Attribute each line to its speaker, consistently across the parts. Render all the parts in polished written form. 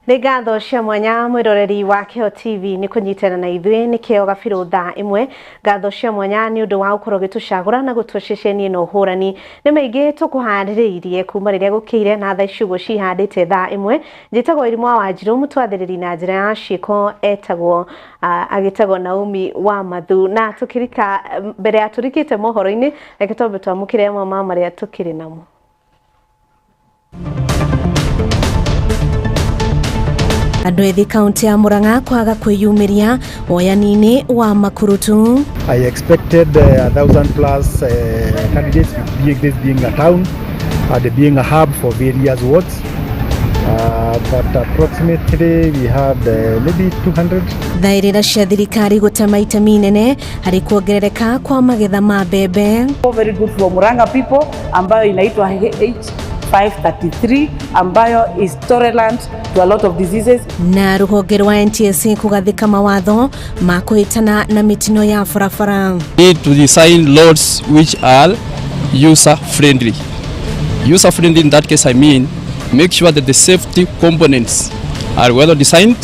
Speaker 1: Nĩ ngatho cia mwanya mwĩroreri wa Kĩo TV nĩ kũnyitana na ithuĩ nĩ kĩo gabirũ thaa ĩmwe. Ngatho cia mwanya nĩ ũndũ wa gũkorwo ũgĩtũcagũra na gũtua ceceni ĩno hũrani. Nĩ maingĩ tũkũharĩrĩirie kuma rĩrĩa gũkĩire na thaa ici ũguo cihandĩte thaa ĩmwe. Njĩtagwo Irimũ wa Wanjirũ, mũtwathĩrĩri na njĩra ya ciĩko etagwo agĩtagwo Naomi wa Mathu. Na tũkĩrika mbere ya tũrikĩte mohoro-inĩ, reke twambe twamũkĩre amwe ma marĩa tũkĩrĩ namo. Andũ ethĩ kaunti ya Murang'a kwaga kwĩyumĩria woyani-inĩ wa makurutu.
Speaker 2: I expected 1,000 plus candidates, being this being a town and being a hub for various wards. But approximately we had maybe 200.
Speaker 1: Thaĩrĩra cia thirikari gũtema itemi inene harĩ kuongerereka kwa magetha ma mbembe.
Speaker 3: Very good for Murang'a people ambayo inaitwa H533 ambayo is tolerant to a lot of diseases.
Speaker 1: Na rũhonge rwa NTSA kũgathĩka mawatho ma kũhĩtana na mĩtino ya barabara.
Speaker 4: Need to design roads which are user friendly. User friendly in that case I mean make sure that the safety components are well designed.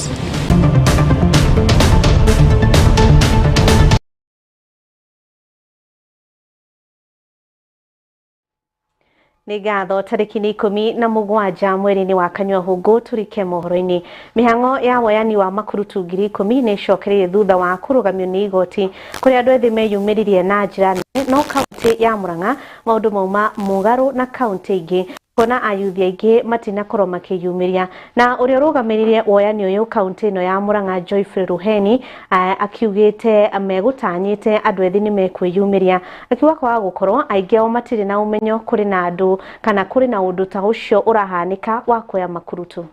Speaker 1: Nĩ ngatho tarĩki nĩ 17 mweri-inĩ wa Kanyua Hũngũ tũrike mohoro-inĩ. Mĩhang'o ya woyani wa makurutu 10,000 nĩ ĩcokereirie thutha wa kũrũgamio nĩ igoti kũrĩa andũ ethĩ meyumĩririe na njĩra nene, no kaunti ya Murang'a maũndũ mauma mũgarũ na kaunti ingĩ kuona ayuthi aingĩ matinakorwo makĩyumĩria. Na ũrĩa ũrũgamĩrĩire woyani ũyũ kaunti ĩno ya Murang'a Joyfrey Ruheni akiugĩte megũtanyĩte andũ ethĩ nĩ mekwĩyumĩria, akiuga kwaga gũkorwo aingĩ ao matirĩ na ũmenyo kũrĩ na andũ kana kũrĩ na ũndũ ta ũcio ũrahanĩka wa kuoya makurutu.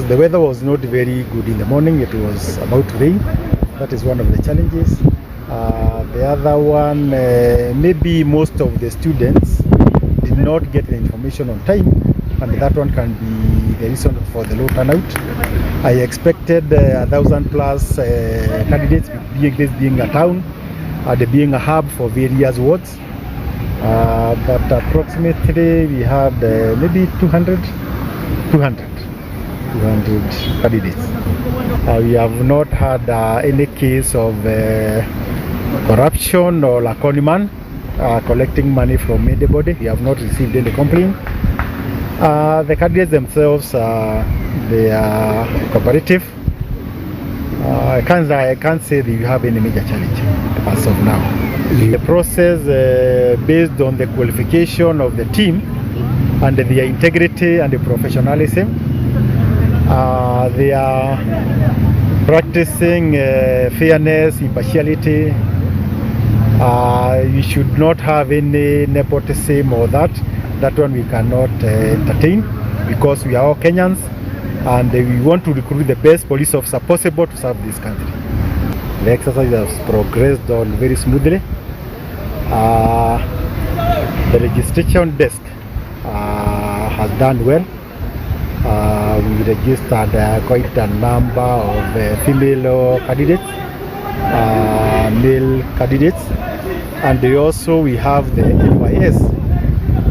Speaker 2: The weather was not very good in the morning. It was about to rain. That is one of the challenges. The other one, maybe most of the students did not get the information on time, and that one can be the reason for the low turnout. I expected 1,000 plus candidates, being this being a town and being a hub for various wards. But approximately we had maybe 200 candidates. We have not had any case of corruption or laconiman collecting money from anybody. We have not received any complaint. The candidates themselves, they are cooperative. I can't say that you have any major challenge as of now. The process based on the qualification of the team and their integrity and the professionalism. They are practicing fairness, impartiality. You should not have any nepotism or that. That one we cannot entertain, because we are all Kenyans and we want to recruit the best police officer possible to serve this country. The exercise has progressed on very smoothly. The registration desk has done well. We registered quite a number of female candidates, male candidates, and also we have the NYS,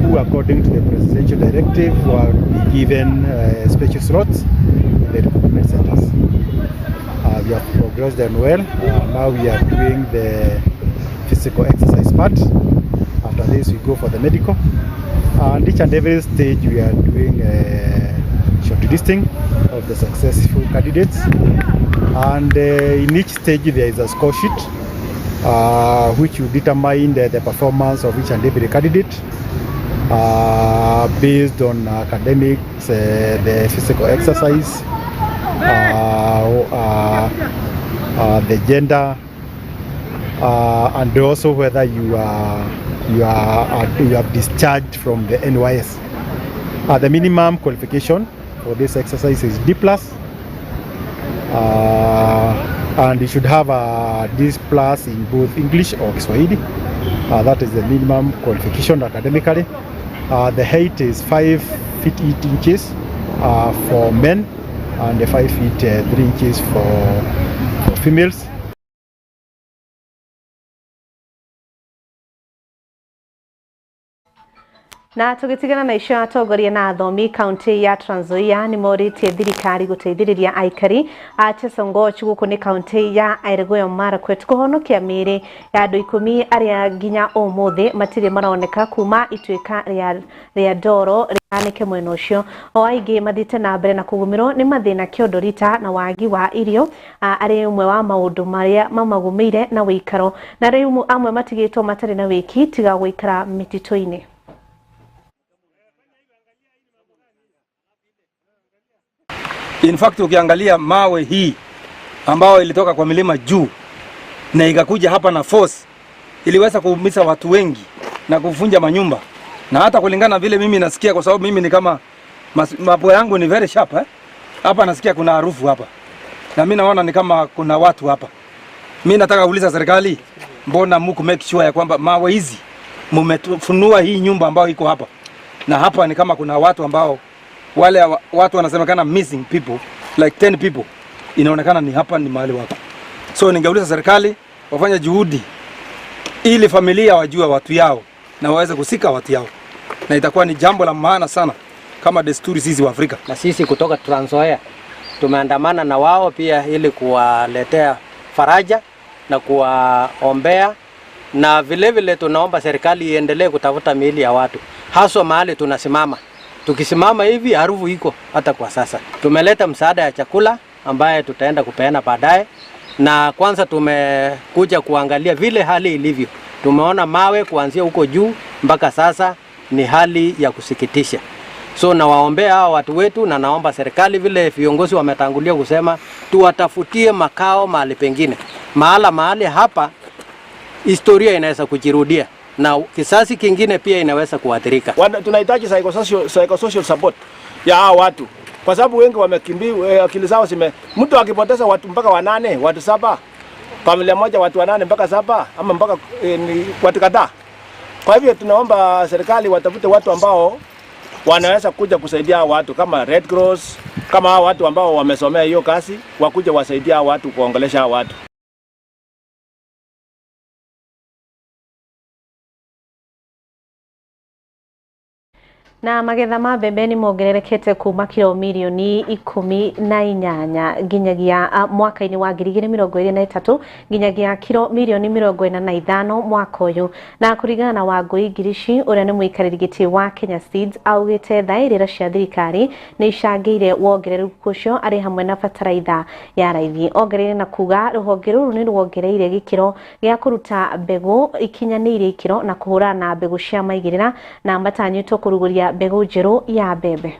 Speaker 2: who according to the presidential directive will be given special slots in the recruitment centers. We have progressed and well. Now we are doing the physical exercise part. After this we go for the medical, and each and every stage we are doing shortlisting of the successful candidates, and in each stage there is a score sheet which will determine the performance of each and every candidate based on academics, the physical exercise, the gender, and also whether you have discharged from the NYS. The minimum qualification for this exercise is D plus, and you should have a D plus in both English or Kiswahili. That is the minimum qualification academically. The height is 5 feet 8 inches for men and 5 feet 3 inches for females.
Speaker 1: Na tũgĩtigana na icio, atongoria na athomi kaunti ya Trans Nzoia nĩ morĩtie thirikari gũteithĩrĩria aikari a Chesongoch, gũkũ nĩ kaunti ya Elgeyo Marakwet, kũhonokia mĩĩrĩ ya andũ 10 arĩa nginya ũmũthĩ matirĩ maroneka kuma ituĩka rĩa ndoro rĩhanĩke mwena ũcio. O aingĩ mathiĩte na mbere na kũgũmĩrwo nĩ mathĩna kĩondo rita na wagi wa irio arĩ ũmwe wa maũndũ marĩa mamagũmĩire na wĩikaro, na rĩu amwe matigĩtwo matarĩ na wĩki tiga gũikara mĩtitũ-inĩ.
Speaker 5: In fact, ukiangalia mawe hii ambayo ilitoka kwa milima juu na ikakuja hapa na force, iliweza kuumiza watu wengi na kuvunja manyumba, na hata kulingana vile mimi nasikia, kwa sababu mimi ni kama mapua yangu ni very sharp, eh? Hapa nasikia kuna harufu hapa, na mimi naona ni kama kuna watu hapa. Mimi nataka kuuliza serikali, mbona mku make sure ya kwamba mawe hizi mumefunua hii nyumba ambayo iko hapa, na hapa ni kama kuna watu ambao wale watu wanasemekana missing people like 10 people, inaonekana ni hapa ni mahali wako. So ningeuliza serikali wafanye juhudi ili familia wajue watu yao na waweze kusika watu yao, na itakuwa ni jambo la maana sana kama desturi sisi wa Afrika.
Speaker 6: Na sisi kutoka Trans Nzoia tumeandamana na wao pia ili kuwaletea faraja na kuwaombea, na vile vile tunaomba serikali iendelee kutafuta miili ya watu, haswa mahali tunasimama. Tukisimama hivi harufu iko hata kwa sasa. Tumeleta msaada ya chakula ambaye tutaenda kupeana baadaye, na kwanza tumekuja kuangalia vile hali ilivyo. Tumeona mawe kuanzia huko juu mpaka sasa, ni hali ya kusikitisha. So nawaombea hawa watu wetu, na naomba serikali, vile viongozi wametangulia kusema, tuwatafutie makao mahali pengine. Mahala mahali hapa historia inaweza kujirudia na kisasi kingine pia inaweza kuathirika.
Speaker 7: Tunahitaji psychosocial support ya hao watu, kwa sababu wengi wamekimbia, akili zao zime, mtu akipoteza watu mpaka wanane, watu saba, familia moja watu wanane mpaka saba ama mpaka ni watu kadhaa. Kwa hivyo tunaomba serikali watafute watu ambao wanaweza kuja kusaidia watu kama Red Cross, kama hao watu ambao wamesomea hiyo kazi, wakuja wasaidia watu kuongelesha hao watu.
Speaker 1: Na magetha ma mbembe nĩ mongererekete kuma kiro mirioni 18 nginyagia mwaka-inĩ wa 2023 nginyagia kiro mirioni 45 mwaka ũyũ. Na kũringana na Wangũi Ngirici, ũrĩa nĩ mũikarĩri gĩtĩ wa Kenya Seeds, augĩte thaĩrĩra cia thirikari nĩ icangĩire wongerereku ũcio arĩ hamwe na bataraitha ya raithi. Ongereire na kuga rũhonge rũrũ nĩ ruongereire gĩkĩro gĩa kũruta mbegũ ikinyanĩirie ikĩro na kũhũrana na mbegũ cia maigĩrĩra, na matanyĩtwo kũrugũria mbegũ njerũ ya mbembe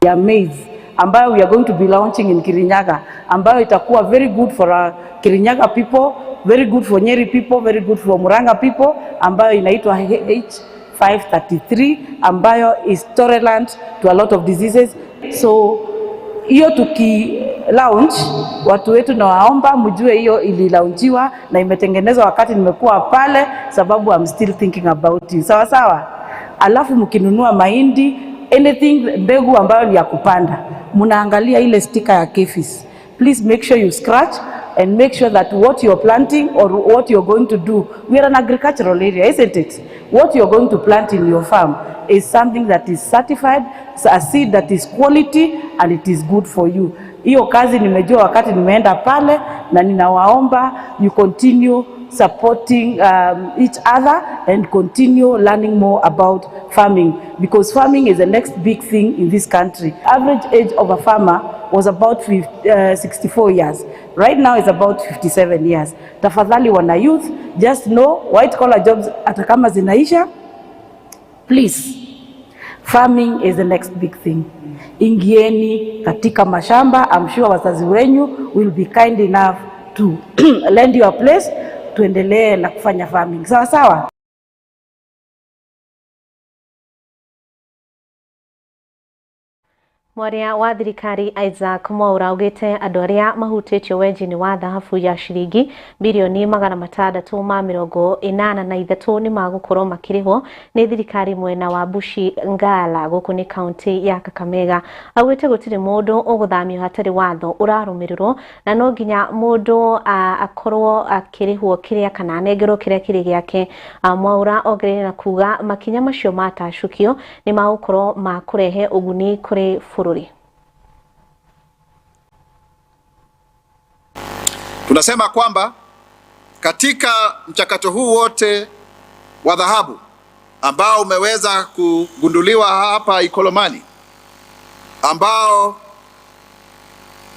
Speaker 3: ya maize ambayo we are going to be launching in Kirinyaga, ambayo itakuwa very good for our Kirinyaga people, very good for Nyeri people, very good for Murang'a people, ambayo inaitwa H533, ambayo is tolerant to a lot of diseases. So hiyo tuki launch, watu wetu nawaomba mjue hiyo ililaunchiwa na imetengenezwa wakati nimekuwa pale, sababu I'm still thinking about you. Sawa sawa. Alafu mkinunua mahindi, anything mbegu ambayo ni ya kupanda, mnaangalia ile sticker ya KEPHIS. Please make sure you scratch and make sure that what you're planting or what you're going to do, we are an agricultural area, isn't it? What you're going to plant in your farm is something that is certified, a seed that is quality and it is good for you. Hiyo kazi nimejua wakati nimeenda pale, na ninawaomba you continue supporting each other and continue learning more about farming, because farming is the next big thing in this country. Average age of a farmer was about 64 years. Right now it's about 57 years. Tafadhali wana youth, just know white collar jobs hata kama zinaisha, please, farming is the next big thing. Ingieni katika mashamba. I'm sure wazazi wenyu will be kind enough to lend you a place, tuendelee na kufanya farming. Sawa sawa.
Speaker 1: Mwaria wa thirikari Isaac Mwaura augĩte andũ arĩa mahutĩtio wenji-inĩ wa thahabu ya ciringi birioni 683 nĩ magũkorwo makĩrĩhwo nĩ thirikari mwena wa Bushi Ngala gũkũ nĩ kaunti ya Kakamega. Augĩte gũtirĩ mũndũ ũgũthamio hatarĩ watho ũrarũmĩrĩrwo na no nginya mũndũ akorwo akĩrĩhwo kĩrĩa kana anengerwo kĩrĩa kĩrĩ gĩake. Mwaura ongereire na kuga makinya macio matacũkio nĩ magũkorwo ma kũrehe ũguni kũrĩ bũrũri.
Speaker 8: Tunasema kwamba katika mchakato huu wote wa dhahabu ambao umeweza kugunduliwa hapa Ikolomani, ambao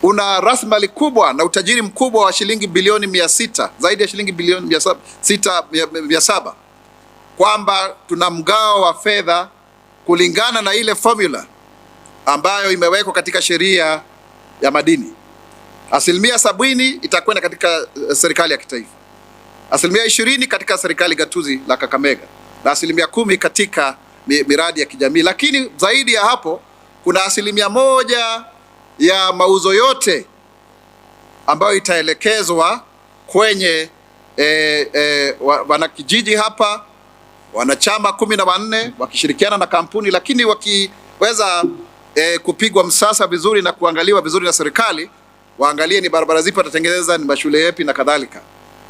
Speaker 8: una rasilimali kubwa na utajiri mkubwa wa shilingi bilioni 600, zaidi ya shilingi bilioni 600, 700, kwamba tuna mgao wa fedha kulingana na ile formula ambayo imewekwa katika sheria ya madini. 70% itakwenda katika serikali ya kitaifa, 20% katika serikali gatuzi la Kakamega na 10% katika miradi ya kijamii. Lakini zaidi ya hapo kuna 1% ya mauzo yote ambayo itaelekezwa kwenye wanakijiji hapa, wanachama 14 wakishirikiana na kampuni, lakini wakiweza kupigwa msasa vizuri na kuangaliwa vizuri na serikali, waangalie ni barabara zipi watatengeneza, ni mashule yapi na kadhalika.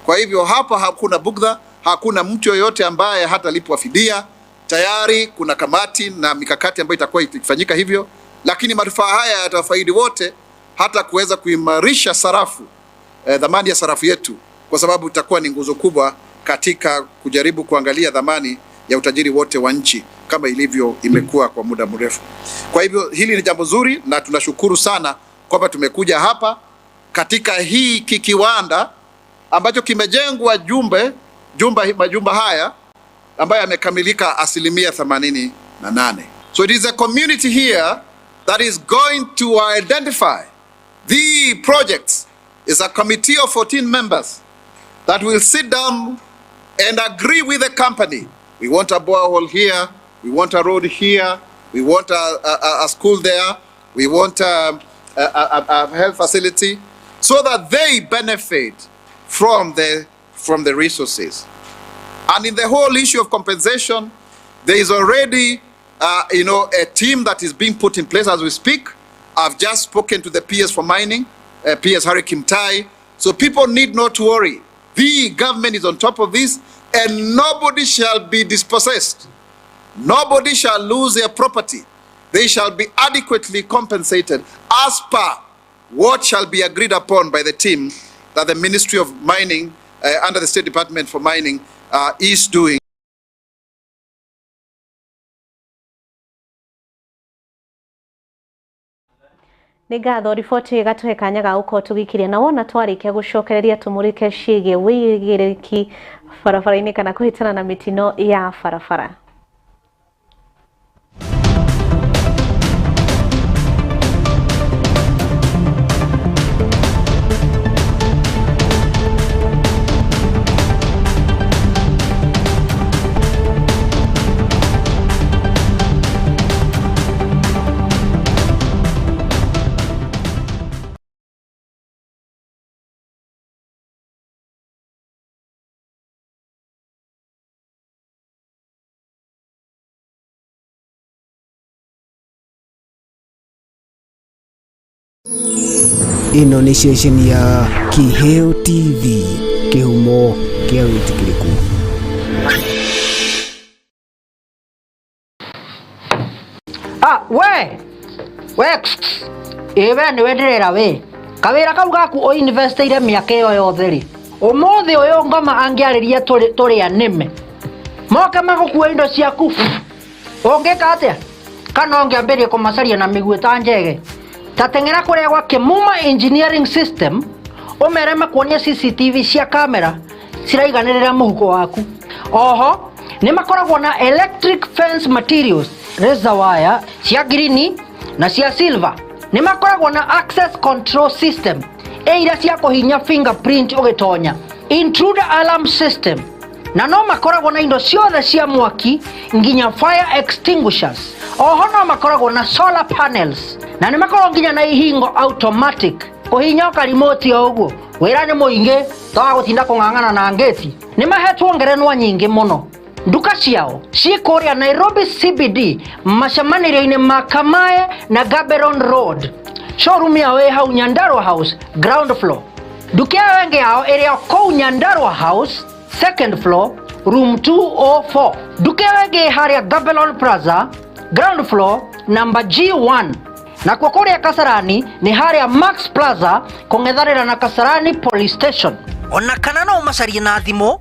Speaker 8: Kwa hivyo hapa hakuna bugdha, hakuna mtu yoyote ambaye hatalipwa fidia. Tayari kuna kamati na mikakati ambayo itakuwa ikifanyika hivyo, lakini manufaa haya yatawafaidi wote, hata kuweza kuimarisha sarafu, dhamani ya sarafu yetu, kwa sababu itakuwa ni nguzo kubwa katika kujaribu kuangalia dhamani ya utajiri wote wa nchi kama ilivyo imekuwa kwa muda mrefu. Kwa hivyo hili ni jambo zuri na tunashukuru sana kwamba tumekuja hapa katika hii kiwanda ambacho kimejengwa majumba haya ambayo yamekamilika 88%. So it is a community here that is going to identify the projects. It's a committee of 14 members that will sit down and agree with the company. We want a borehole here, we want a road here, we want a school there, we want a health facility, so that they benefit from the resources. And in the whole issue of compensation, there is already a team that is being put in place as we speak. I've just spoken to the PS for mining, PS Harry Kimtai. So people need not worry. The government is on top of this, and nobody shall be dispossessed. Nobody shall lose their property. They shall be adequately compensated as per what shall be agreed upon by the team that the Ministry of Mining, under the State Department for Mining, is doing.
Speaker 1: Nĩ ngatho riboti ĩgatũhe kanya ga gũkorwo tũgĩkiria na wona twarĩkia gũcokereria tũmũrĩke ciĩgiĩ wĩigĩrĩrĩki barabara-inĩ kana kũhĩtana na mĩtino ya barabara.
Speaker 9: Ĩno nĩ ceceni ya Kiheo TV, kĩhumo kĩa wĩtĩkĩrĩku.
Speaker 10: We we ĩ we nĩwe ndĩrera we kawĩra kau gaku ũinvestĩire mĩaka ĩyo yothe rĩ, ũmũthĩ ũyũ ngoma angĩarĩria tũrĩa nĩme moke magũkue indo ciaku, ũngĩka atĩa? Kana ũngĩambĩrĩria kũmacaria na mĩguĩ ta njege? Tateng'era kũrĩa gwa Kĩmuma Engineering System ũmere makuonie CCTV cia kamera ciraiganĩrĩra mũhuko waku. Oho nĩ makoragwo na electric fence materials, razor wire cia green na cia silver. Nĩ makoragwo na access control system ĩ iria cia kũhinya fingerprint ũgĩtonya, intruder alarm system, na no makoragwo na indo ciothe cia mwaki nginya fire extinguishers. Oho no makoragwo na solar panels na nĩ makoragwo nginya na ihingo automatic, kũhihinya karimoti o ũguo wĩra nĩ mũingĩ toga gũtinda kũng'ang'ana na ngĩti. Nĩ mahetwo ngerenwa nyingĩ mũno. Nduka ciao ciĩ kũrĩa Nairobi CBD, macemanĩrio-inĩ ma Kamae na Gaberon Road. Showroom yao ĩ hau Nyandarua House, ground floor. Nduka ĩyo ĩngĩ yao ĩrĩ o kũu Nyandarua House, second floor, room 204. Nduka ĩyo ĩngĩ ĩ harĩa Gamelon Plaza, ground floor, number G1. Nakuo kũrĩa Kasarani nĩ harĩa Max Plaza, kũng'ethanĩra na Kasarani Police Station. Ona kana no ũmacarie na thimũ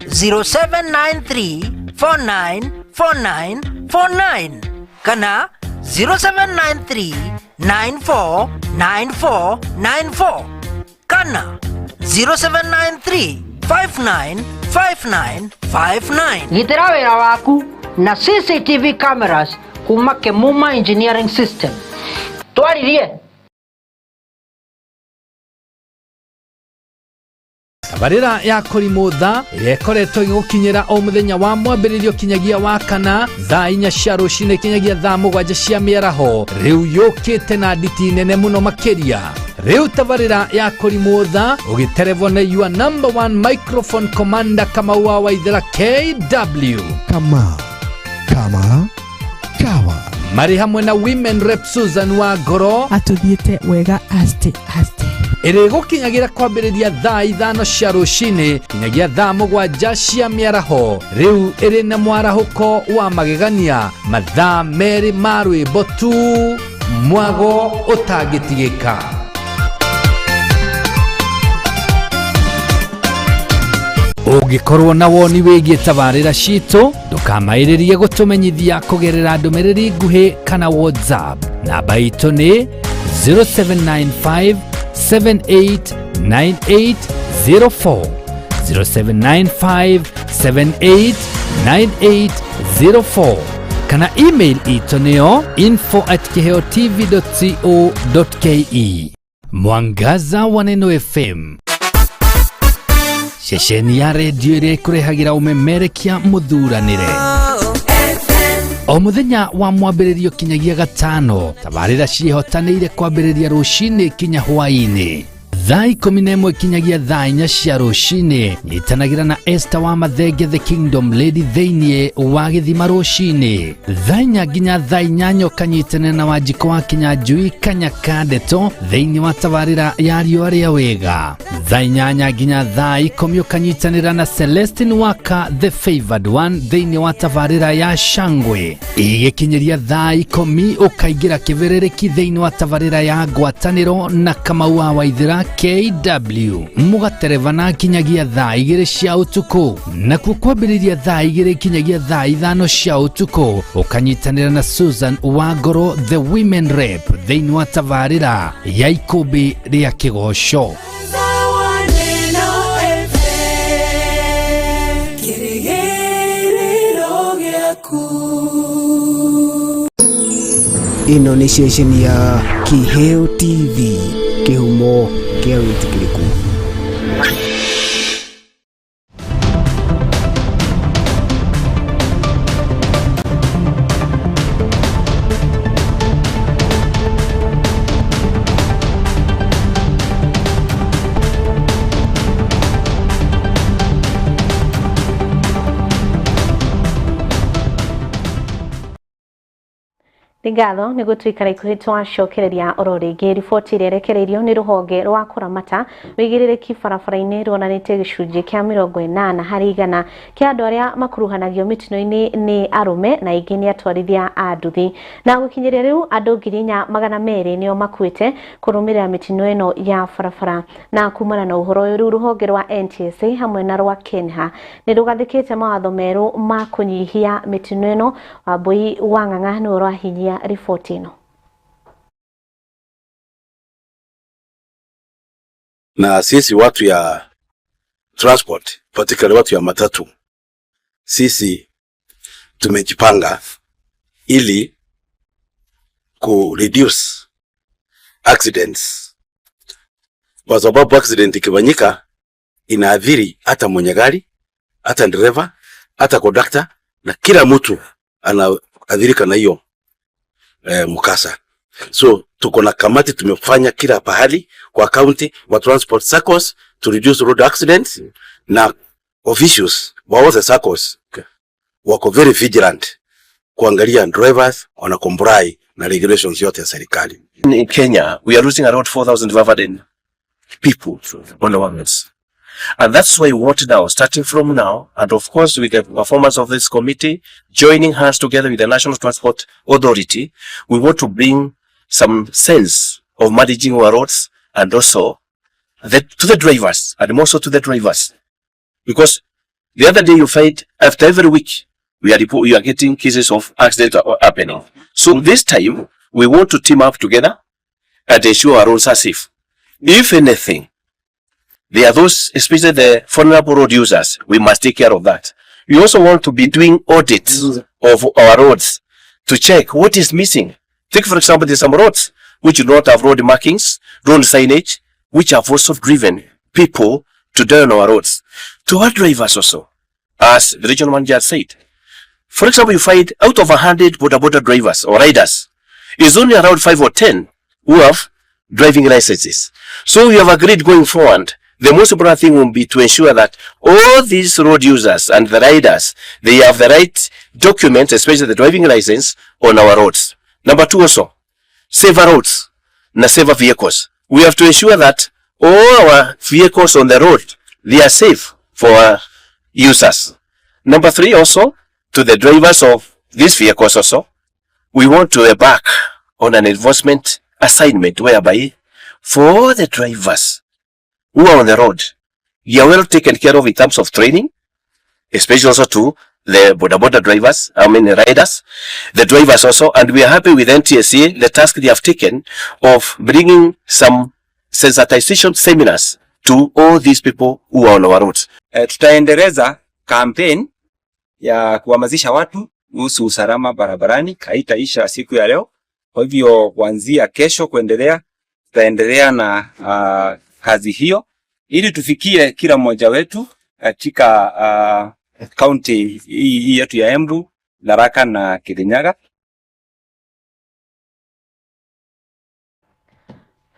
Speaker 10: 0793 4949 49 kana 0793 9494 94 kana 0793 5959 59. Gitĩra wĩra waku na CCTV cameras kuma Kemuma Engineering System. Twaririe.
Speaker 11: Tabarĩra ya Kũrimũ Tha ĩrĩa ĩkoretwo ĩgĩgũkinyĩra o mũthenya wa mwambĩrĩrio kinyagia wa kana thaa 4 cia rũcinĩ kinyagia thaa 7 cia mĩaraho, rĩu yũkĩte na nditi nene mũno makĩria. Rĩu tabarĩra ya Kũrimũ Tha ũgĩterevwo nĩ your number one microphone commander Kamau wa Waithera KW.
Speaker 12: Kama kama kawa.
Speaker 11: Marĩ hamwe na women rep Susan wa Ngoro.
Speaker 13: Atũthiĩte wega aste aste.
Speaker 11: Ĩrĩgũkinyagĩra kwambĩrĩria thaa 5 cia rũcinĩ kinyagia thaa 7 cia mĩaraho. Rĩu ĩrĩ na mwarahũko wa magegania, mathaa 2 ma rwĩmbo tu, mwago ũtangĩtigĩka. Ũngĩkorwo na woni wĩgiĩ tabarĩra citũ, ndũkamaĩrĩrie gũtũmenyithia kũgerera ndũmĩrĩri nguhĩ kana WhatsApp. Namba itũ nĩ 0795 789804, 0795 789804, kana email itũ nĩyo info@kiheotv.co.ke. Mwangaza wa Neno FM, ceceni ya redio ĩrĩa ĩkũrehagĩra ũmemerekia mũthuranĩre o mũthenya wa mwambĩrĩrio kinyagia gatano. Tabarĩra ciĩhotanĩire kwambĩrĩria rũcinĩ kinya hwaĩ-inĩ thaa 11 kinyagia thaa 4 cia rũcinĩ. Nyitanagĩra na Esther wa Mathenge, the Kingdom Lady, thĩinĩ wa gĩthima rũcinĩ thaa 4 nginya thaa 8, ũkanyitanĩra na Wanjikũ wa Kinyanjui Kanyaka Ndeto thĩinĩ wa tabarĩra ya riũa rĩa wega. Thaa 8 nginya thaa 10 ũkanyitanĩra na Celestine Waka, the favored one, thĩinĩ wa tabarĩra ya Shangwe. Igĩkinyĩria thaa 10 ũkaingĩra kĩbĩrĩrĩki thĩinĩ wa tabarĩra ya Ngwatanĩro na Kamau wa Waithera KW, mũgaterevana kinyagia thaa 2 cia ũtukũ. Nakuo kwambĩrĩria thaa 2 kinyagia thaa 5 cia ũtukũ ũkanyitanĩra na Susan Wangoro, the women rep, thĩinĩ wa tabarĩra ya Ikũmbĩ rĩa Kĩgoco.
Speaker 9: Ĩno nĩ ceceni ya Kiheo TV, kĩhumo kĩa wĩtĩkĩrĩku.
Speaker 1: Nĩ ngatho nĩ gũtuikara ikuhĩ twacokereria oro rĩngĩ. Riboti ĩrĩa ĩrekereirio nĩ rũhonge rwa kũramata wĩigĩrĩrĩki barabara-inĩ ruonanĩtie gĩcunjĩ kĩa 80 harĩ igana kĩa andũ arĩa makuruhanagio mĩtino-inĩ nĩ arũme na aingĩ nĩ atwarithia a nduthi. Na gũkinyĩria rĩu andũ 4200 nĩo makuĩte kũrũmĩrĩra mĩtino ĩno ya barabara. Na kumana na ũhoro ũyũ, rĩu rũhonge rwa NTSA hamwe na rwa KENHA nĩ rũgathĩkĩte mawatho merũ ma kũnyihia mĩtino ĩno. Wambui wa Ng'ang'a nĩwe ũrahinyia riboti ĩno.
Speaker 14: Na sisi watu ya transport, particularly watu ya matatu, sisi tumejipanga ili ku reduce accidents, kwa sababu accident ikifanyika inaathiri hata mwenye gari, hata dereva, hata conductor, na kila mtu anaathirika na hiyo. mkasa. So tuko na kamati tumefanya kila pahali kwa county wa transport SACCOs to reduce road accidents, na officials wa all the SACCOs wako very vigilant kuangalia drivers wana comply na regulations yote ya serikali.
Speaker 15: In Kenya, we are losing around 4,500 people on our roads. And that's why we want now, starting from now, and of course with the performance of this committee, joining hands together with the National Transport Authority, we want to bring some sense of managing our roads and also to the drivers, and more so to the drivers. Because the other day you find after every week, we are getting cases of accidents happening. So this time, we want to team up together and ensure our roads are safe. If anything, there are those, especially the vulnerable road users, we must take care of that. We also want to be doing audits of our roads to check what is missing. Take, for example, there's some roads which do not have road markings, road signage, which have also driven people to die on our roads. To our drivers also, as the regional manager said, for example, you find out of 100 boda boda drivers or riders, it's only around 5 or 10 who have driving licenses. So we have agreed going forward, the most important thing will be to ensure that all these road users and the riders, they have the right documents, especially the driving license, on our roads. Number two also, safer roads na safer vehicles. We have to ensure that all our vehicles on the road, they are safe for our users. Number three also, to the drivers of these vehicles also, we want to embark on an enforcement assignment whereby for all the drivers who are on the road, they are well taken care of in terms of training, especially also to the boda boda drivers, I mean the riders, the drivers also, and we are happy with NTSA, the task they have taken of bringing some sensitization seminars to all these people who are on our roads.
Speaker 16: Tutaendeleza campaign ya kuhamasisha watu kuhusu usalama barabarani, haitaisha siku ya leo. Kwa hivyo kuanzia kesho kuendelea, tutaendelea na kazi hiyo ili tufikie kila mmoja wetu katika kaunti hii yetu ya Embu, Tharaka na Kirinyaga.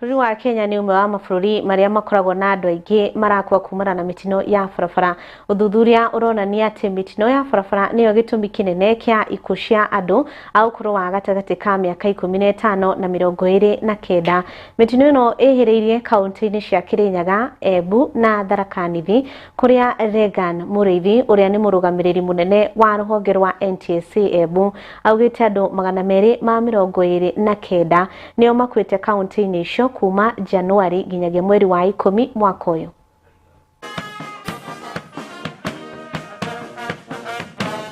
Speaker 1: Bũrũri wa Kenya nĩ ũmwe wa mabũrũri marĩa makoragwo na andũ aingĩ marakua kumana na mĩtino ya barabara. Ũthuthuria ũronania atĩ mĩtino ya barabara nĩyo gĩtũmi kĩnene kĩa ikuũ cia andũ a ũkũrũ wa gatagatĩ ka mĩaka 15 na 29. Mĩtino ĩno ĩhĩrĩirie kaunti-inĩ cia Kirinyaga, Embu na Tharaka Nithi, kũrĩa Regan Mũrĩithi ũrĩa nĩ mũrũgamĩrĩri mũnene wa rũhonge rwa NTSA Embu augĩte andũ 229 nĩo makuĩte kaunti-inĩ icio kuma Januari nginyagia mweri wa 10 mwaka ũyũ.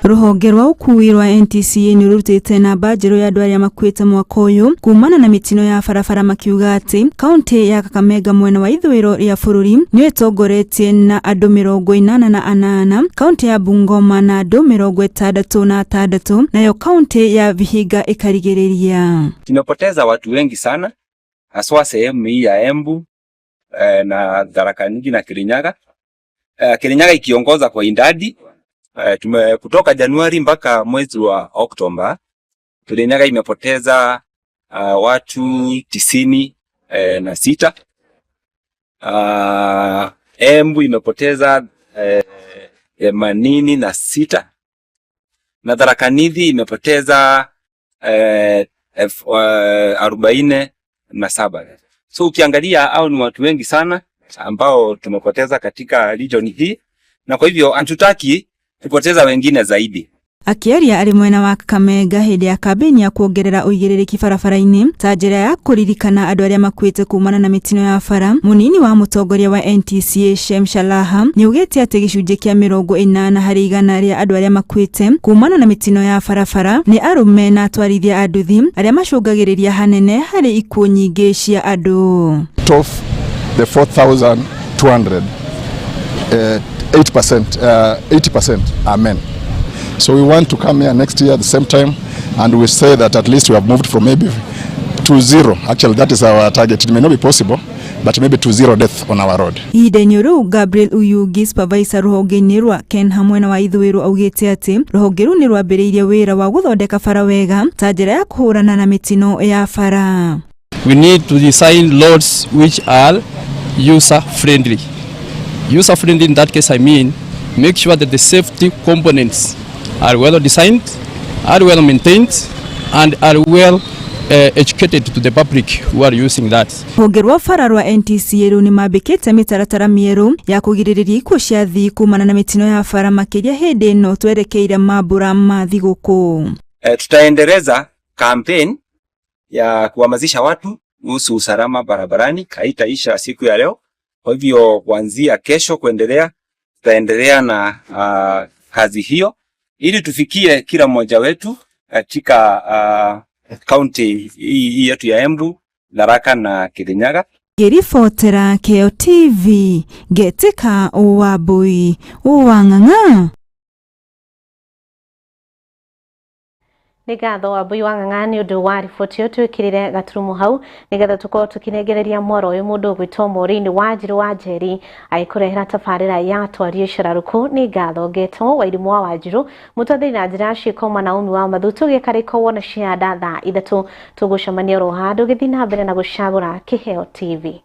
Speaker 17: Ruhonge rwa ũkuui rwa NTSA nĩ rũrutĩte namba njerũ ya andũ arĩa makuĩte mwaka ũyũ kumana na mĩtino ya barabara, makiuga atĩ kaunti ya Kakamega mwena wa ithũĩro rĩa bũrũri nĩyo ĩtongoretie na andũ 88, kaunti ya Bungoma na andũ 66, nayo kaunti ya Vihiga ĩkarigĩrĩria.
Speaker 16: Tumepoteza watu wengi sana haswa sehemu hii ya Embu na Tharaka Nithi na Kirinyaga. Kirinyaga ikiongoza kwa idadi. Kutoka Januari mpaka mwezi wa Oktoba, Kirinyaga imepoteza watu 96. Embu imepoteza 86 na Tharaka Nithi imepoteza 47. So ukiangalia hao ni watu wengi sana ambao tumepoteza katika region hii, na kwa hivyo hatutaki kupoteza wengine zaidi.
Speaker 17: Akiaria ari mwena wa Kakamega hindi ya kambeni ya kuongerera uigĩrĩrĩki barabara-inĩ ta njĩra ya kũririkana andũ arĩa makuĩte kumana na mĩtino ya bara, mũnini wa mũtongoria wa NTSA Shem Shalaha nĩaugĩte atĩ gĩcunjĩ kĩa 80 harĩ igana rĩa andũ arĩa makuĩte kumana na mĩtino ya barabara nĩ arũme na atwarithia a nduthi arĩa macũngagĩrĩria hanene harĩ ikuũ nyingĩ cia andũ.
Speaker 8: Of the 4,200, 80% are men. So we want to come here next year at the same time, and we say that at least we have moved from maybe to zero. Actually, that is our target. It may not be possible, but maybe to zero death on our road.
Speaker 17: Ihinda-inĩ rĩu Gabriel Uyugi, supervisor rũhonge-inĩ rwa KeNHA mwena wa ithũĩro, augĩte atĩ rũhonge rũu nĩ rwambĩrĩirie wĩra wa gũthondeka bara wega ta njĩra ya kũhũrana na mĩtino ya bara.
Speaker 4: We need to design roads which are user friendly. User friendly in that case I mean make sure that the safety components are well designed, are well maintained and are well educated to the public who are using that.
Speaker 17: Rũhonge rwa bara rwa NTCA rĩu nĩmambĩkĩte mĩtaratara mĩerũ ya kũgirĩrĩria ikuũ cia athii kumana na mĩtino ya bara, makĩria hĩndĩ ĩno twerekeire mambura ma thigũkũ.
Speaker 16: Tutaendeleza campaign ya kuhamasisha watu kuhusu usalama barabarani. Haitaisha siku ya leo. Kwa hivyo kuanzia kesho kuendelea, tutaendelea na kazi hiyo ili tufikie kila mmoja wetu katika kaunti hii yetu ya Embu, Tharaka na Kirinyaga.
Speaker 17: Ngĩribotera Kĩo TV ngetĩka Wambui wa Ng'ang'a.
Speaker 1: Nĩ ngatho Wambui wa Ng'ang'a nĩ ũndũ wa riboti ĩyo. Twĩkĩrĩre gaturumo hau nĩgetha tũkorwo tũkĩnengereria mwaro ũyũ mũndũ ũgwĩtwo Maureen Wanjiru wa Njeri agĩkũrehera tabarĩra ya Twarie Cararuku. Nĩ ngatho ngetwo Wairimũ wa Wanjiru mũtwathĩri na njĩra ya ciĩko Mwanaumi wa Mathu. Tũgĩkarĩko wona cianda thaa 3 tũgũcemania oro handũ gĩthiĩ na mbere na gũcagũra Kĩheo TV.